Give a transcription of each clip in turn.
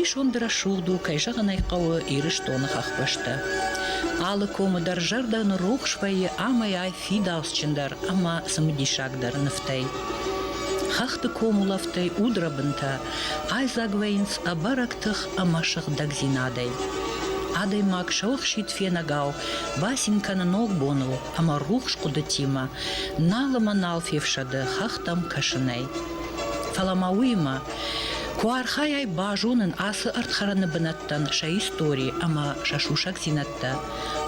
Ӕмбисонд рӕсугъд у, кӕй зӕгъын ӕй хъӕуы, Ирыстоны хӕхбӕстӕ. Алы комы дӕр зӕрдӕ ныррухс вӕййы амӕй-ай фидауцджындӕр ӕмӕ цымыдисагдӕр нывтӕй. Хӕхты комулӕфтӕй удрӕбынтӕ айдзаг вӕййынц ӕбӕрӕг тых ӕмӕ сыгъдӕгдзинадӕй. Адӕймаг сӕуӕхсид фенӕгау бацин кӕны ног боныл ӕмӕ рухс хъуыдытимӕ нал ӕмӕ нал фефсӕды хӕхтӕм кӕсынӕй. Фӕлӕ ма уыимӕ, куы архайай базонын ацы ӕрдхӕрӕны бынӕттӕн сӕ истори ӕмӕ сӕ сусӕгдзинӕдтӕ,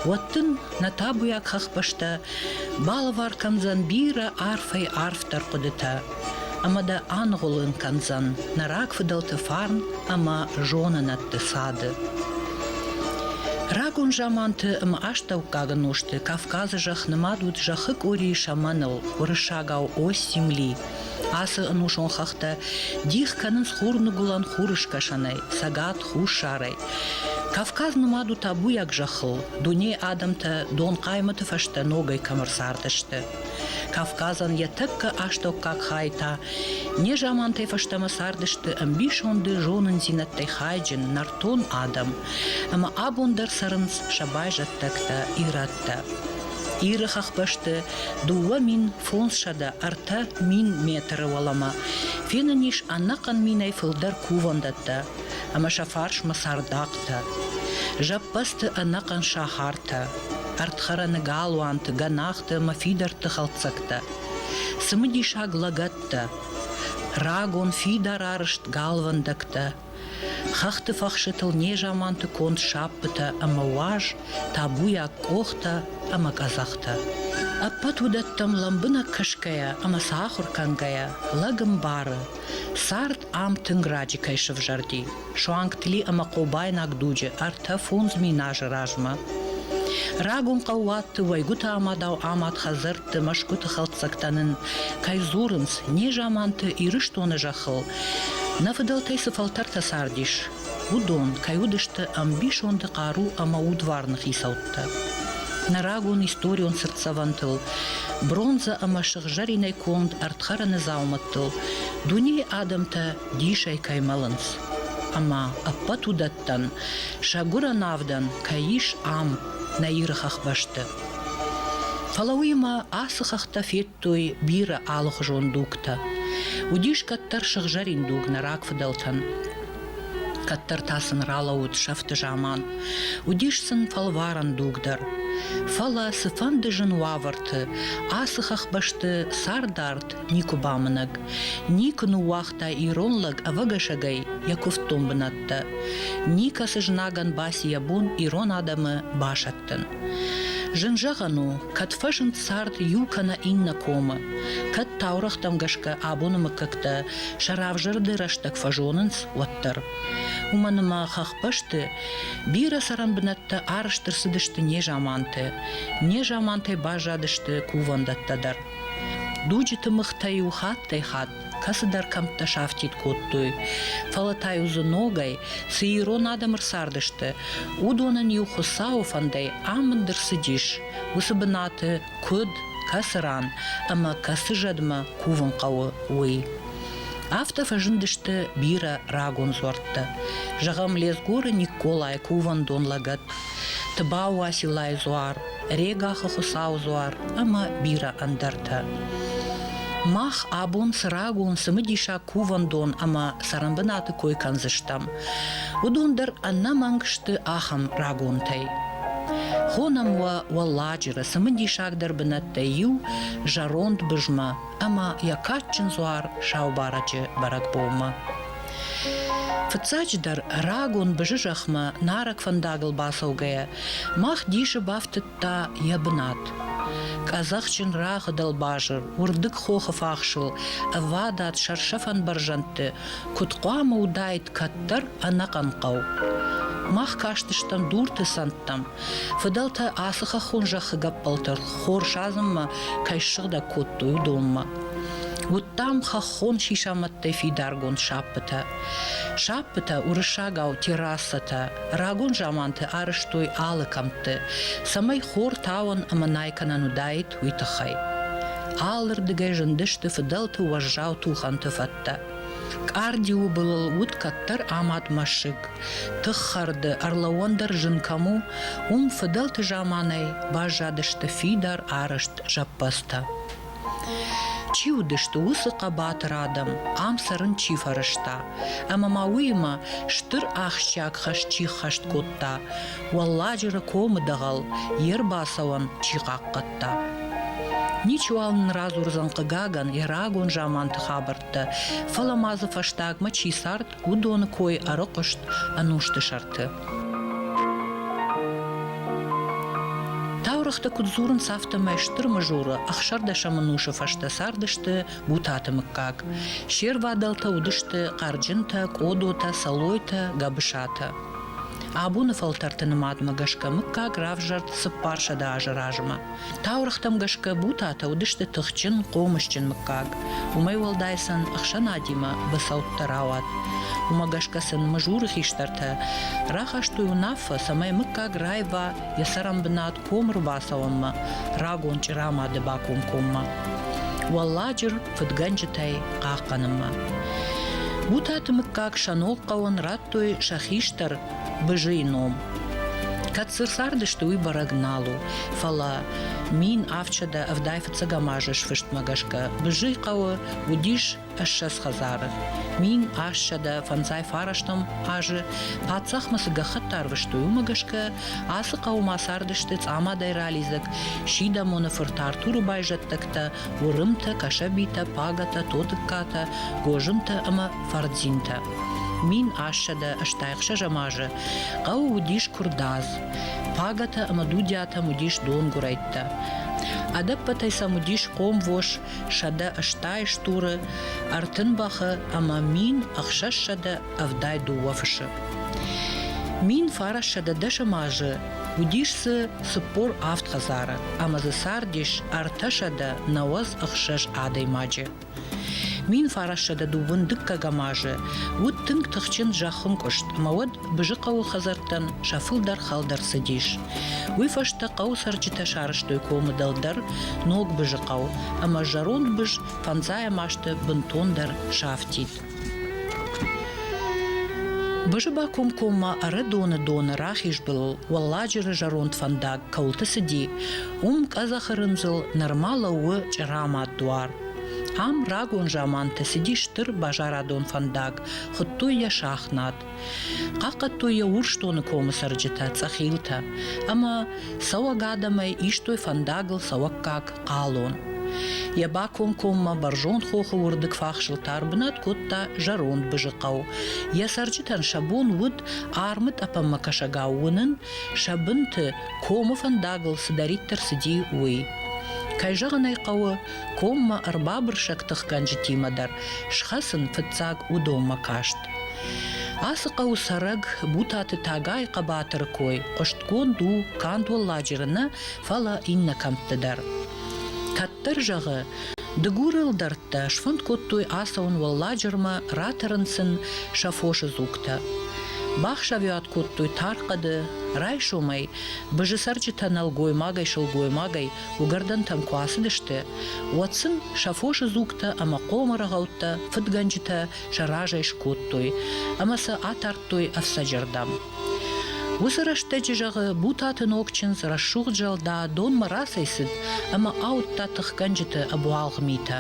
уӕд дын нӕ табуйаг хӕхбӕстӕ балӕвар кӕндзӕн бирӕ арфӕй-арфдӕр хъуыдытӕ ӕмӕ дӕ аныгъуылын кӕндзӕн нӕ рагфыдӕлты фарн ӕмӕ зонынӕдты цады. Рагон заманты ӕмӕ астӕуккаг ӕнусты Кавказы зӕхх нымад уыд зӕххы къорийы сӕмӕныл, уырыссагау ось земли. Ацы ӕнусон хӕхтӕ дих кӕнынц хурныгуылӕн хурыскӕсӕнӕй, цӕгат хуссарӕй. Кавказ нымад у табуйаг зӕххыл, дунейы адӕмтӕ донхъаймӕты фӕстӕ ногӕй кӕм ӕрцардысты. Кавказӕн йӕ тӕккӕ астӕуккаг хай та незамантӕй фӕстӕмӕ цардысты ӕмбисонды зонындзинӕдтӕй хайджын нӕртон адӕм, ӕмӕ абон дӕр цӕрынц сӕ байзӕддӕгтӕ ирӕттӕ. Иры хӕхбӕсты 2503 метры уӕлӕмӕ фенӕн ис ӕнӕхъӕн минӕй фылдӕр кувӕндӕттӕ ӕмӕ сӕ фарсмӕ цардахътӕ, зӕппӕдзты ӕнӕхъӕн сахартӕ, ӕрдхӕрӕны галуанты, гӕнахты ӕмӕ фидӕртты хӕлддзӕгтӕ, цымыдисаг лӕгӕттӕ, рагон фидарарӕзт галвӕндӕгтӕ, хӕхты фӕхсытыл незаманты конд саппытӕ ӕмӕ уаз, табуйаг къохтӕ ӕмӕ къӕдзӕхтӕ. Ӕппӕт уыдӕттӕм лӕмбынӕг кӕсгӕйӕ ӕмӕ сӕ ахуыр кӕнгӕйӕ, лӕг ӕмбары, цард ам тынг раджы кӕй сывзӕрди, суанг Тли ӕмӕ Хъобайнаг дуджы 3-5 мин азы размӕ. Рагон хъӕууӕтты уӕйгуыты амадау амад хӕдзӕртты мӕсгуыты хӕлддзӕгтӕ нын кӕй дзурынц, незаманты Ирыстоны зӕххыл нӕ фыдӕлтӕй цы фӕлтӕртӕ цардис, уыдон кӕй уыдысты ӕмбисонды хъару ӕмӕ удварны хицӕуттӕ. Нӕ рагон историон цыртдзӕвӕнтыл, бронзӕ ӕмӕ сыгъзӕринӕй конд ӕрдхӕрӕны дзаумӕттыл дунейы адӕмтӕ дисӕй кӕй мӕлынц. Ӕмӕ ӕппӕт уыдӕттӕн сӕ гуырӕн авдӕн кӕй ис ам, нӕ Иры хӕхбӕсты. Фӕлӕ уыимӕ ацы хӕхтӕ федтой бирӕ алыхуызон дугтӕ. Уыдис кӕддӕр сыгъзӕрин дуг нӕ рагфыдӕлтӕн. Кӕддӕр та сын ралӕууыд сӕфты заман. Уыдис сын фӕлварӕн дуг дӕр. Фӕлӕ цыфӕнды зын уавӕрты ацы хӕхбӕсты цардард никуы бамынӕг, никуы ныууагъта ирон лӕг ӕвӕгӕсӕгӕй йӕ куывддон бынӕттӕ. Никӕцы знагӕн баци йӕ бон ирон адӕмы басӕттын. Зын зӕгъӕн у, кӕд фӕзынд цард иу кӕнӕ иннӕ комы, кӕд таурӕгътӕм гӕсгӕ абоны мыггӕгтӕ сӕ равзӕрды рӕстӕг фӕзонынц, уӕддӕр. Уымӕн ӕмӕ хӕхбӕсты бирӕ цӕрӕнбынӕттӕ арӕзт ӕрцыдысты незаманты, незамантӕй баззадысты кувӕндӕттӕ дӕр. Дуджы тымыгътӕ-иу хаттӕй-хатт кӕцыдӕр кӕмттӕ сафтид кодтой, фӕлӕ та-иу дзы ногӕй, цы ирон адӕм ӕрцардысты, уыдонӕн-иу Хуыцауы фӕндӕй амынд ӕрцыдис, уыцы бынаты куыд, кӕцы ран ӕмӕ кӕцы зӕдмӕ кувын хъӕуы, уый. Афтӕ фӕзындысты бирӕ рагон дзуӕрттӕ. Зӕгъӕм, Лезгоры Никколайы кувӕндон лӕгӕт, Тыбау Уациллайы дзуар, Регахы Хуыцауы дзуар ӕмӕ бирӕ ӕндӕртӕ. Мах абон цы рагон цымыдисаг кувӕндон ӕмӕ цӕрӕнбынаты кой кӕндзыстӕм, уыдон дӕр ӕнӕмӕнг сты ахӕм рагонтӕй. Хонӕм уӕ Уӕлладжыры цымыдисагдӕр бынӕттӕй иу зӕронд бызмӕ ӕмӕ йӕ кадджын дзуар Саубарӕджы бӕрӕгбонмӕ. Фыццаджыдӕр, рагон Бызы зӕхмӕ нарӕг фӕндагыл бацӕугӕйӕ, мах дисы бафтыдта йӕ бынат. Къӕдзӕхджын рагъы дӕлбазыр, уырдыг хохы фахсыл, ӕвадат сӕрсӕфӕн бӕрзӕндты куыд хъуамӕ уыдаид кӕддӕр ӕнӕхъӕн хъӕу. Мах кастыстӕм дурты цӕндтӕм, фыдӕлтӕ ацы хӕххон зӕххы гӕппӕлтӕ хор садзынмӕ кӕй ссыгъдӕг кодтой, уыдонмӕ. Уыдтам хӕххон сисамӕдтӕй фидаргонд саппытӕ. Саппытӕ уырыссагау террасӕтӕ рагон заманты арӕзтой алы кӕмтты, цӕмӕй хор тауӕн ӕмӕ най кӕнӕн уыдаид, уый тыххӕй. Алырдыгӕй зындысты фыдӕлты уӕззау тухӕнты фӕдтӕ. Къардиуы былыл уыд кӕддӕр амад мӕсыг. Тыххӕрды ӕрлӕууӕн дӕр зын кӕм у, уым фыдӕлты заманӕй баззадысты фидар арӕзт зӕппӕдзтӕ. Чи уыдысты уыцы хъӕбатыр адӕм, ам цӕрын чи фӕрӕзта, ӕмӕ ма уыимӕ стыр ахсджиаг хӕс чи ххӕст кодта, Уӕлладжыры комы дӕгъӕл йе рбацӕуӕн чи хъахъхъӕдта. Ничиуал нын радзурдзӕн хъыгагӕн йӕ рагон заманты хабӕрттӕ, фӕлӕ ма дзы фӕстагмӕ чи цард, уыдоны кой ӕрыхъуыст ӕнусты сӕрты. Таурӕгътӕ куыд дзурынц, афтӕмӕй Стыр Мызуры ӕхсӕрдӕсӕм ӕнусы фӕстӕ цардысты Бутаты мыггаг. Се рвадӕлтӕ уыдысты Хъӕрджынтӕ, Къодотӕ, Сӕлойтӕ, Гӕбысатӕ. Абоны фӕлтӕрты нымадмӕ гӕсгӕ мыггаг равзӕрд 400 азы размӕ. Таурӕгътӕм гӕсгӕ Бутатӕ уыдысты тыхджын, хъомысджын мыггаг. Уымӕй уӕлдай сын ӕхсӕнадимӕ быцӕуттӕ рауад. Уымӕ гӕсгӕ сын Мызуры хистӕртӕ рахастой уынаффӕ, цӕмӕй мыггаг раива йӕ цӕрӕнбынат комы рбацӕуӕнмӕ, рагон чъырамады бакомкоммӕ. Уӕлладжыр фыдгӕнджытӕй хъахъхъӕнынмӕ. Бутаты мыггаг сӕ ног хъӕуӕн радтой сӕ хистӕр Бызыйы ном. Кӕд цы рцардысты, уый бӕрӕг нал у, фӕлӕ 1775 азы сфыстмӕ гӕсгӕ Бызыйы хъӕуы уыдис 20 хӕдзары. 1759 азы паддзахмӕ цы гӕххӕтт арвыстой, уымӕ гӕсгӕ ацы хъӕуы ма цардысты Цъамадӕй ралидзӕг Сидӕмоны фырт Артуры байзӕддӕгтӕ Уырымтӕ, Кӕсӕбитӕ, Пагӕтӕ, Тотыккатӕ, Гозымтӕ ӕмӕ Фардзинтӕ. 1786 азы хъӕуы уыдис куырдадз. Пагӕтӕ ӕмӕ Дудиатӕм уыдис донгуырӕйттӕ. Ӕдӕппӕтӕй сӕм уыдис хъомвос 180 стуры, 30 бӕхы ӕмӕ 1672 фысы. 1910 азы уыдис дзы 47 хӕдзары ӕмӕ дзы цардис 396 адӕймаджы. 1922 дыккӕгӕм азы уыд тынг тыхджын зӕххынкъуыст ӕмӕ уӕд Бызыхъӕуы хӕдзӕрттӕн сӕ фылдӕр хӕлд ӕрцыдис. Уый фӕстӕ хъӕуы цӕрджытӕ сарӕзтой комы дӕлдӕр ног Бызыхъӕу ӕмӕ зӕронд Быз фӕндзайӕм азты бынтондӕр сафтид. Бызы бакомкоммӕ Ӕрыдоны доны рахиз былыл Уӕлладжыры зӕронд фӕндаг кӕуылты цыди, уым къӕдзӕхы рындзыл нырма лӕууы чъырамад дуар. Ам рагон заманты цыди стыр базарадон фӕндаг, хуыдтой йӕ Сахнат. Хъахъхъӕдтой йӕ Урсдоны комы цӕрджытӕ Цъӕхилтӕ ӕмӕ цӕуӕг адӕмӕй истой фӕндагыл цӕуӕггаг хъалон. Йӕ бакомкоммӕ бӕрзонд хохы уырдыг фахсыл та ӕрбынат кодта зӕронд Бызыхъӕу. Йӕ цӕрджытӕн сӕ бон уыд армы тъӕпӕнмӕ кӕсӕгау уынын, сӕ бынты комы фӕндагыл цыдӕриддӕр цыди, уый. Кӕй зӕгъын ӕй хъӕуы, коммӕ ӕрбабырсӕг тыхгӕнджытимӕ дӕр схӕцын фыццаг уыдонмӕ каст. Ацы хъӕуы цӕрӕг Бутаты Тагайы хъӕбатыры кой хъуыстгонд у канд Уӕлладжыры нӕ, фӕлӕ иннӕ кӕмтты дӕр. Кӕддӕр, зӕгъы, Дыгуры ӕлдӕрттӕ сфӕнд кодтой ацӕуын Уӕлладжырмӕ, ратӕрын сын сӕ фосы дзугтӕ. Бахсӕвиуат кодтой тархъӕды, райсомӕй Бызы цӕрджытӕ нӕлгоймагӕй-сылгоймагӕй уыгӕрдӕнтӕм куы ацыдысты, уӕд сын сӕ фосы дзугтӕ ӕмӕ хъомы рӕгъӕуттӕ фыдгӕнджытӕ сӕ разӕй скодтой ӕмӕ сӕ атардтой ӕфцӕджырдӕм. Уыцы рӕстӕджы, зӕгъы, Бутаты ног чындз рӕсугъд Зӕлда донмӕ рацӕйцыд ӕмӕ ауыдта тыхгӕнджыты ӕбуалгъ митӕ.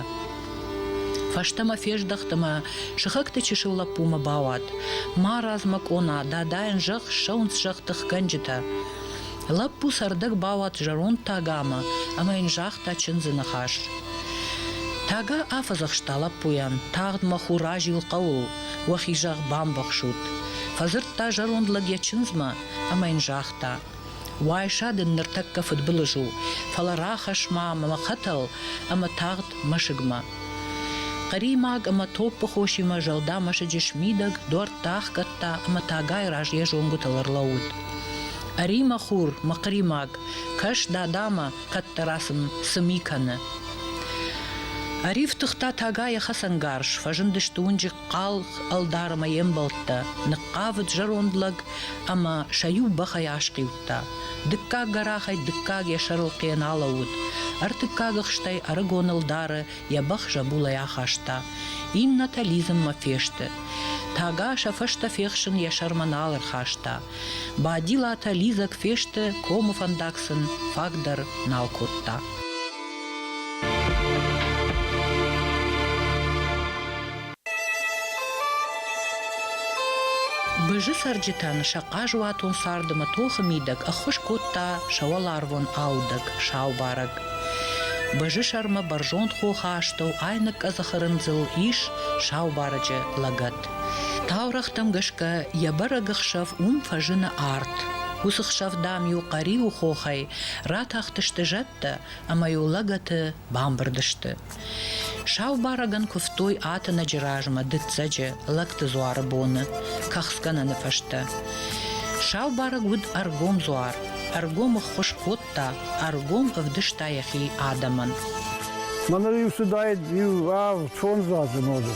Фӕстӕмӕ фездӕхт ӕмӕ сыхӕгты чысыл лӕппумӕ бауад. Марадз, мӕ къона, дадайӕн зӕгъ, ссӕуынц, зӕгъ, тыхгӕнджытӕ. Лӕппу цӕрдӕг бауад зӕронд Тагамӕ ӕмӕ йын загъта чындзы ныхас. Тага афӕдзӕхста лӕппуйӕн, тагъд мӕ хур азил хъӕуыл, уӕхи зӕгъ бамбӕхсут. Фӕдзырдта зӕронд лӕг йӕ чындзмӕ ӕмӕ йын загъта: Уайса дын ныртӕккӕ фыдбылыз у, фӕлӕ рахӕсс-ма мӕ хӕтӕл ӕмӕ тагъд мӕсыгмӕ. Хъримаг ӕмӕ топпыхосимӕ Зӕлда мӕсыджы смидӕг, дуӕрттӕ ахгӕдта ӕмӕ Тагайы раз йӕ зонгуытыл ӕрлӕууыд. Ӕри, мӕ хур, мӕ хъримаг, кӕс дадамӕ, кӕддӕра сын цы ми кӕны. Ӕрифтыгъта Тӕга йӕ хӕцӕнгарз, фӕзындысты уынджы хъал ӕлдар ӕмӕ йе мбӕлттӕ, ныхъхъавыд зӕронд лӕг ӕмӕ сӕ иу бӕхӕй асхъиудта. Дыккаг гӕрахӕй дыккаг йӕ сӕрыл хъен алӕууыд, ӕртыккаг ӕхстӕй ӕрыгон ӕлдары йӕ бӕх зӕбулӕй ахаста. Иннӕтӕ лидзынмӕ фесты. Тӕга сӕ фӕстӕ фехсын йӕ сӕрмӕ нал ӕрхаста. Бадилатӕ лидзӕг фесты, комы фӕндаг сын фаг дӕр нал кодта. Бызы цӕрджытӕн сӕ хъазуатон цардмӕ тохы мидӕг ӕххуыс кодта сӕ уӕларвон аудӕг сау барӕг. Бызы сӕрмӕ бӕрзонд хохы астӕу айнӕг къӕдзӕхы рындзыл ис сау барӕджы лӕгӕт. Таурӕгътӕм гӕсгӕ йӕ бӕрӕг ӕхсӕв уым фӕзыны арт. Уыцы хсӕв, дам-иу Хъӕриуы хохӕй ратахтысты зӕдтӕ ӕмӕ-иу лӕгӕты бамбырд сты. Сау барӕгӕн куывтой Атынӕджы размӕ дыццӕджы лӕгты дзуары боны, кӕхцгӕнӕны фӕстӕ. Сау барӕг уыд ӕргом дзуар, ӕргом ӕххуыс кодта, ӕргом ӕвдыста йӕхи адӕмӕн. Мӕнӕ иу цыдаид иу авд фондз азы ноджы.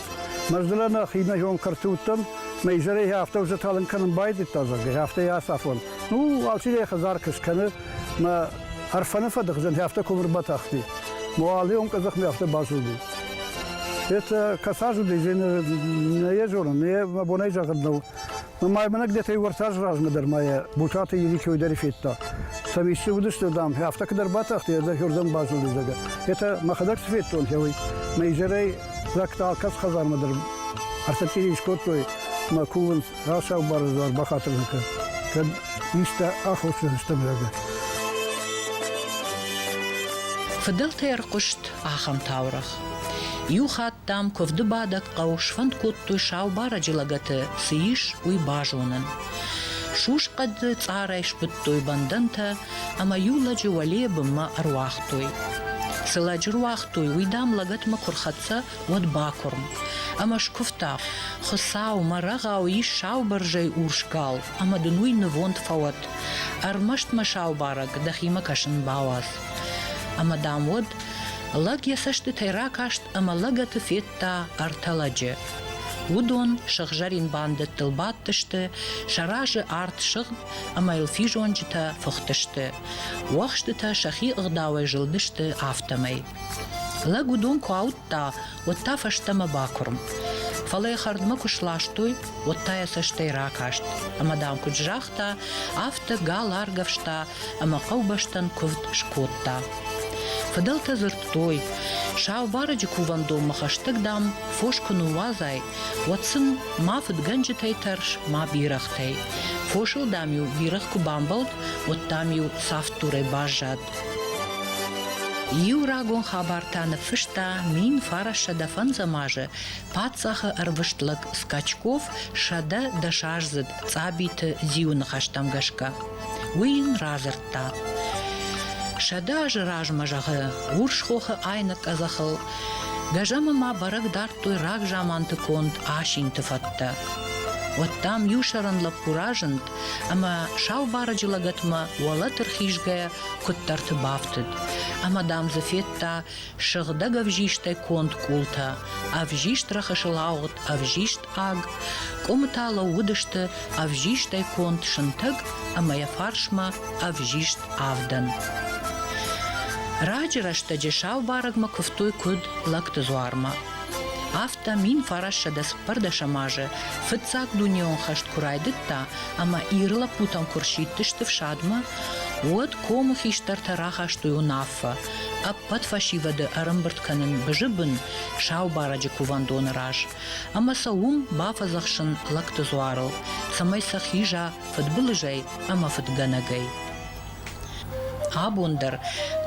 Мӕздӕлӕ нӕхимӕ зон кӕрты уыдтӕн, мӕ изӕрӕй афтӕ уже талынг кӕнын байдыдта, зӕгъгӕ, афтӕ йӕ ацафон. Ну, алчидӕр йӕ хӕдзар куы скӕны, мӕ Ӕрфӕны фӕдыгъзӕн афтӕ куы ӕрбатахти, Муалион къӕдзӕхмӕ афтӕ базылди. Это кассаж уыди, нӕ йӕ зонын, нӕ мӕ бонӕй зӕгъын нӕу. Ма мӕнӕ где-то иу ӕртӕ азы размӕ дӕр ма йӕ Бутаты Ерикой дӕр федта. Сӕм исчи уыдысты, дам, афтӕ куыд ӕрбатахти, ӕз дӕр базылди, зӕгъгӕ. Это мӕхӕдӕг цы федтон, уый мӕ изӕрӕй лӕгтӕ алкӕцы хӕдзармӕ дӕр ӕртӕ чъири скодтой мӕ кувынц. Рацӕу бардзуар бахатыр кӕн, кӕд исты аххосджын стӕм, зӕгъгӕ. Фыдӕлтӕй ӕрхъуыст ахӕм таурӕгъ. Иу хатт, дам, куывды бадӕг хъӕу сфӕнд кодтой сау барӕджы лӕгӕты цы ис, уый базонын. Сусхъӕды цъарӕй сбыдтой бӕндӕнтӕ ӕмӕ иу лӕджы уӕлейӕ бынмӕ ӕруагътой. Цы лӕджы руагътой, уый, дам, лӕгӕтмӕ куы рхӕццӕ, уӕд бакуырм. Ӕмӕ скуывта, Хуыцау, мӕ рӕгъау ис саубӕрзӕй урс гал, ӕмӕ дын уый нывонд фӕуӕд. Ӕрмӕст мӕ сау барӕг дӕхимӕ кӕсын бауадз. Ӕмӕ, дам, уӕд лӕг йӕ цӕстытӕй ракаст ӕмӕ лӕгӕты федта ӕртӕ лӕджы. Уыдон сыгъзӕрин бандӕттыл бадтысты, сӕ разы арт сыгъд ӕмӕ йыл физонджытӕ фыхтысты. Уӕхстытӕ сӕхи ӕгъдауӕй зылдысты, афтӕмӕй. Лӕг уыдон куы ауыдта, уӕд та фӕстӕмӕ бакуырм. Фӕлӕ йӕ хӕрдмӕ куы сластой, уӕд та йӕ цӕстӕй ракаст ӕмӕ, дам, куыд загъта, афтӕ гал аргӕвста ӕмӕ хъӕубӕстӕн куывд скодта. Фыдӕлтӕ дзырдтой, сау барӕджы кувӕндонмӕ хӕстӕг, дам, фос куы ныууадзай, уӕд сын ма фыдгӕнджытӕй тӕрс, ма бирӕгътӕй. Фосыл, дам-иу бирӕгъ куы бамбӕлд, уӕд, дам-иу цавддурӕй баззад. Иу рагон хабар та ныффыста 1905 азы паддзахы ӕрвыст лӕг Скачков 110-аздзыд Цъабиты Дзиуы ныхӕстӕм гӕсгӕ. Уый йын радзырдта: 100 азы размӕ, зӕгъы, Урс хохы айнӕг къӕдзӕхыл гӕзӕмӕ ма бӕрӕг дардтой рагзаманты конд асинты фӕдтӕ. Уӕд, дам, иу сӕрӕн лӕппу разынд, ӕмӕ сау барӕджы лӕгӕтмӕ уӕлӕты рхизгӕйӕ куыддӕрты бафтыд, ӕмӕ, дам, дзы федта сыгъдӕг ӕвзистӕй конд къултӕ, ӕвзист рӕхысыл ауыгъд ӕвзист аг, къуымы та лӕууыдысты ӕвзистӕй конд сынтӕг ӕмӕ йӕ фарсмӕ ӕвзист авдӕн. Раджы рӕстӕджы сау барӕгмӕ куывтой куыд лӕгты дзуармӕ. Афтӕ 1914 азы фыццаг дунеон хӕст куы райдыдта ӕмӕ Иры лӕппутӕм куы рсидтысты фсадмӕ, уӕд комы хистӕртӕ рахастой уынаффӕ ӕппӕт фӕсивӕды ӕрӕмбырд кӕнын Бызы бын Сау барӕджы кувӕндоны раз ӕмӕ сӕ уым бафӕдзӕхсын лӕгты дзуарыл, цӕмӕй сӕ хиза фыдбылызӕй ӕмӕ фыдгӕнӕгӕй. Абон дӕр,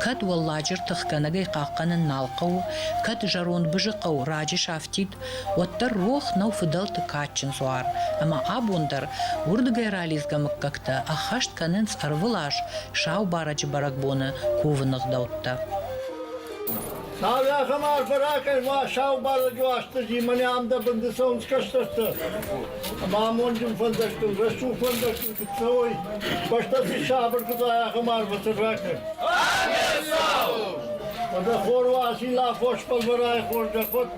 кӕд Уӕлладжыр тыхгӕнӕгӕй хъахъхъӕнын нал хъӕуы, кӕд зӕронд Бызы хъӕу раджы сафтид, уӕддӕр рох нӕу фыдӕлты кадджын дзуар, ӕмӕ абон дӕр уырдыгӕй ралидзгӕ мыггӕгтӕ ӕххӕст кӕнынц ӕрвылаз Сау барӕджы бӕрӕгбоны кувыны ӕгъдӕуттӕ. Цалӕхӕм арфӕ ракӕн уа сау барӕджы Уастырджи, мӕнӕ ам дӕ бынды цӕуынц кӕстӕртӕ. Ӕмӕ амонджын фӕндӕгтыл, рӕсугъд фӕндӕгтыл куыд цӕуой, бӕстӕ цы сабыр куыд уа, ахӕм арфӕ сын ракӕн. Уӕдӕ хор Уацилла фос фӕлвӕрайы хорз фод.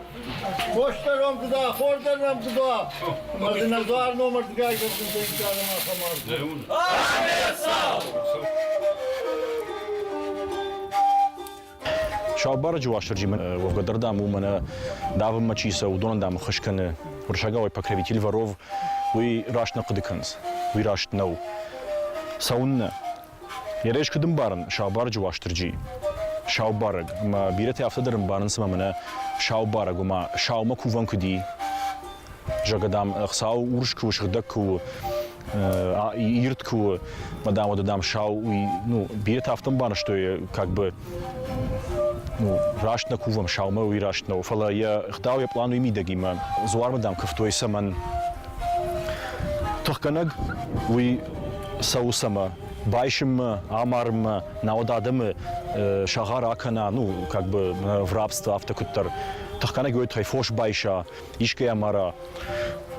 Фосдӕрон куыд уа, хордӕрон куыд уа. Ӕмӕ дзы нӕ дзуар номӕрдыгӕй гӕрзынтӕй кӕдӕм фӕмард. Саубарӕджы Уастырджимӕ уӕвгӕ дӕр, дам, у мӕнӕ давынмӕ чи цӕуы, уыдонӕн, дам, ӕххуыс кӕны. Уырыссагау покровитель воров, уый раст нӕ хъуыды кӕнынц. Уый раст нӕу. Цӕуыннӕ? Йӕ рез куыд ӕмбарын Саубарӕджы Уастырджи? Саубарӕг. Ӕмӕ бирӕтӕ афтӕ дӕр ӕмбарынц, ӕмӕ мӕнӕ саубарӕг, ома саумӕ кувӕн куыд и, зӕгъгӕ, дам, Хуыцау урс куы у, сыгъдӕг куы у, ирд куы у, мӕ дам, уӕдӕ, дам, сау, уый, ну, бирӕтӕ афтӕ ӕмбӕрстой, как бы, ну, раст нӕ кувӕм, саумӕ уый раст нӕу, фӕлӕ йӕ гъдау, йӕ пълан уый мидӕгимӕ, дзуармӕ, дам, куывтой цӕмӕн? Тыхгӕнӕг уый цӕуы цӕмӕ? Байсынмӕ, амарынмӕ, науӕд адӕмы сагъӕр акӕна, ну, как бы, в рабство афтӕ куыддӕр. Тыхгӕнӕг уой тыххӕй фос байса, искӕй амара.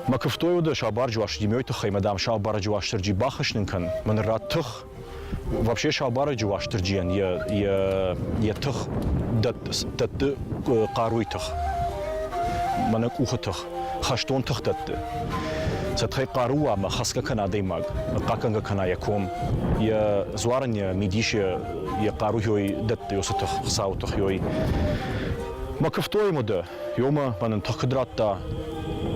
Мӕ куывтой уыды Саубарджы Уастырджи мой тыххӕй, мӕ дам, Саубарджы Уастырджи бахӕснын кӕн, мӕн ратт тых. Вообще Саубарӕджы Уастырджийӕн йӕ, йӕ, йӕ тых дӕтты хъаруйы тых, мӕнӕ къухы тых, хӕстон тых дӕтты. Цӕтхӕй хъару уа ӕмӕ хӕцгӕ кӕна адӕймаг, хъахъхъӕнгӕ кӕна йӕ ком, йӕ дзуар ын йӕ мидис, йӕ, йӕ хъару ёй дӕтты, ёцы тых, Хуыцауы тых ёй. Мӕ куывтой мудӕ, Ёмӕ мӕнӕн тых куыд радта,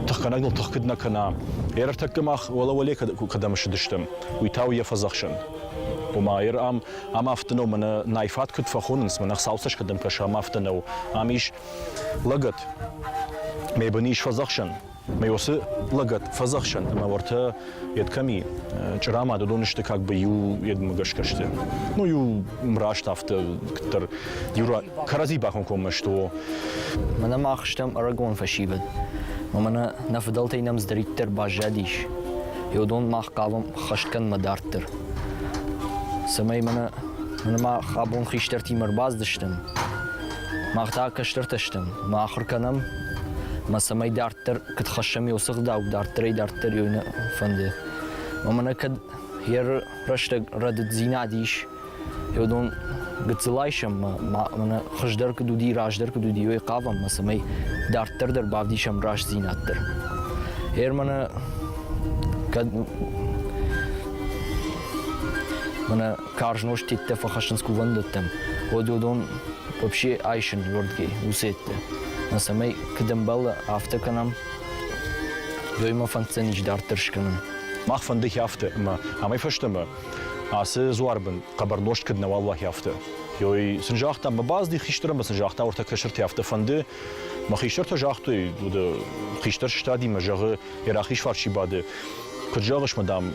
тыхгӕнӕг ныл тых куыд нӕ кӕна, ӕртӕккӕ мах уӕлӕ-уӕле кӕдӕм ссыдыстӕм, уый та у йӕ фӕдзӕхсӕн. Ома, ӕр ам, ам афтӕ нӕу, мӕнӕ найфат куыд фӕхонынц, мӕнӕ Хуыцау цӕст кӕдӕм кӕсы, ам афтӕ нӕу. Ам ис лӕгӕт, мӕ бын ис фӕдзӕхсӕн. Мӕ уыцы лӕгӕт фӕдзӕхсӕн ӕмӕ уӕртӕ йед кӕм и, чъырамад, уыдон сты как бы иу едмӕ гӕсгӕ сты. Ну, иу раст афтӕ куыддӕр иу кӕрӕдзи бакомкоммӕ сты, о. Мӕнӕ мах стӕм ӕрыгон фӕсивӕд. Мӕнӕ нӕ фыдӕлтӕй нӕм цыдӕриддӕр баззадис, уыдон мах хъавӕм хӕст кӕнынмӕ дарддӕр. Цӕмӕй мӕнӕ мӕнӕ мах абон хистӕртимӕ ӕрбацыдыстӕм, Мах та кӕстӕртӕ стӕм, ма ахуыр кӕнӕм, ӕмӕ цӕмӕй дарддӕр куыд хӕссӕм еу сыгъдау, дарддӕрӕй-дарддӕр еу нӕ фӕнды. Ӕмӕ нӕ кӕд йе рӕстӕг рӕдыддзинад ис, уыдон гыццыл айсӕм, мӕнӕ хуыздӕр куыд уыди, раздӕр куыд уыди, уый хъавӕм, ӕмӕ цӕмӕй дарддӕр дӕр бавдисӕм рӕстдзинад дӕр. Ер мӕнӕ кӕд мӕнӕ карз нозтеттӕ фӕхӕссынц кувӕндӕттӕм, уӕд уыдон вообще айсын уырдгӕй уыцӕтты. Ӕмӕ цӕмӕй куыд ӕмбӕлы, афтӕ кӕнӕм, уый мӕ фӕнддзӕнис дарддӕр скӕнын. Мах фӕнды афтӕ, ӕмӕ амӕй фӕстӕмӕ ацы дзуарбын хъӕбӕр нозт куыд нӕуал уа афтӕ. Ёй сын загъта, мӕ базди хистӕр ӕмӕ сын загъта, уӕртӕ кӕстӕртӕ афтӕ фӕнды. Мӕ хистӕртӕ загътой, хистӕр сыстади мӕ зӕгъы, йӕ рахиз фарс чи бады, куыд зӕгъыс, мӕ дам,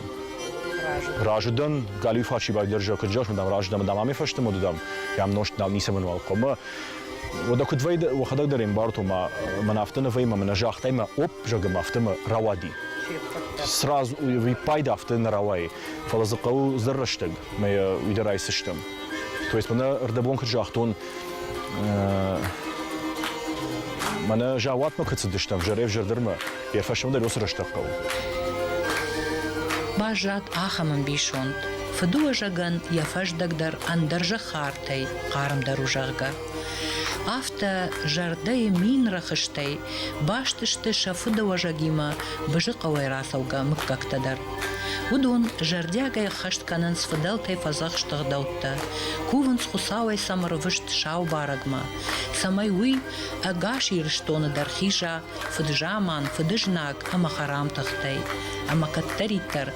разы дӕн, галиу фарс чи бады дӕр зӕгъы, куыд зӕгъыс, мӕ дам, разы дӕн, мӕ дам, амӕй фӕстӕмӕ дам, йӕм нозт нал ницӕмӕн уал хъуамӕ. Уӕдӕ куыд вӕййы, уӕхӕдӕг дӕр ӕмбарут, ома, мӕн афтӕ нӕ вӕййы, мӕ нӕ загътай, мӕ оп, зӕгъгӕ, мӕ афтӕ мӕ рауади. Сразу виппайды афтӕ нӕ рауайы, фӕлӕ дзы хъӕуы дзыр рӕстӕг, мӕ йӕ уый дӕр айсыстӕм. То есть мӕнӕ ӕрдӕбон куыд загътон, Мӕнӕ заууатмӕ куы цыдыстӕм, зӕрӕй-ӕвзӕрдӕрмӕ, йӕ фӕсмон дӕр уыцы рӕстӕг хъӕуы. Баззад ахӕм ӕмбисонд: фыдыуӕзӕгӕн йӕ фӕздӕг дӕр ӕндӕр зӕххартӕй хъармдӕр у, зӕгъгӕ. Афтӕ зӕрдӕйы мин рӕхыстӕй баст сты сӕ фыдыуӕзӕгимӕ Бызыхъӕуӕй рацӕугӕ мыггӕгтӕ дӕр. Уыдон зӕрдиагӕй ӕххӕст кӕнынц фыдӕлтӕй фӕдзӕхст ӕгъдӕуттӕ, кувынц Хуыцауӕй сӕм ӕрвыст сау барӕгмӕ, цӕмӕй уый ӕгас Ирыстоны дӕр хиза фыд-заман, фыдызнаг ӕмӕ хӕрам тыхтӕй, ӕмӕ кӕддӕриддӕр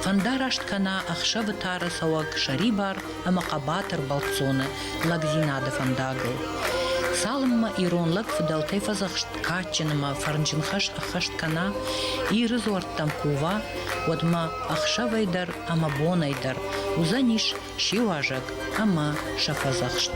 фӕндараст кӕна ӕхсӕвы тары цӕуӕг сӕрибар ӕмӕ хъӕбатыр бӕлццоны лӕгдзинады фӕндагыл. Цалынмӕ ирон лӕг фыдӕлтӕй фӕдзӕхст кадджын ӕмӕ фӕрнджын хӕс ӕххӕст кӕна, Иры дзуӕрттӕм кува, уӕдмӕ ӕхсӕвӕй дӕр ӕмӕ бонӕй дӕр уыдзӕнис се уазӕг ӕмӕ сӕ фӕдзӕхст.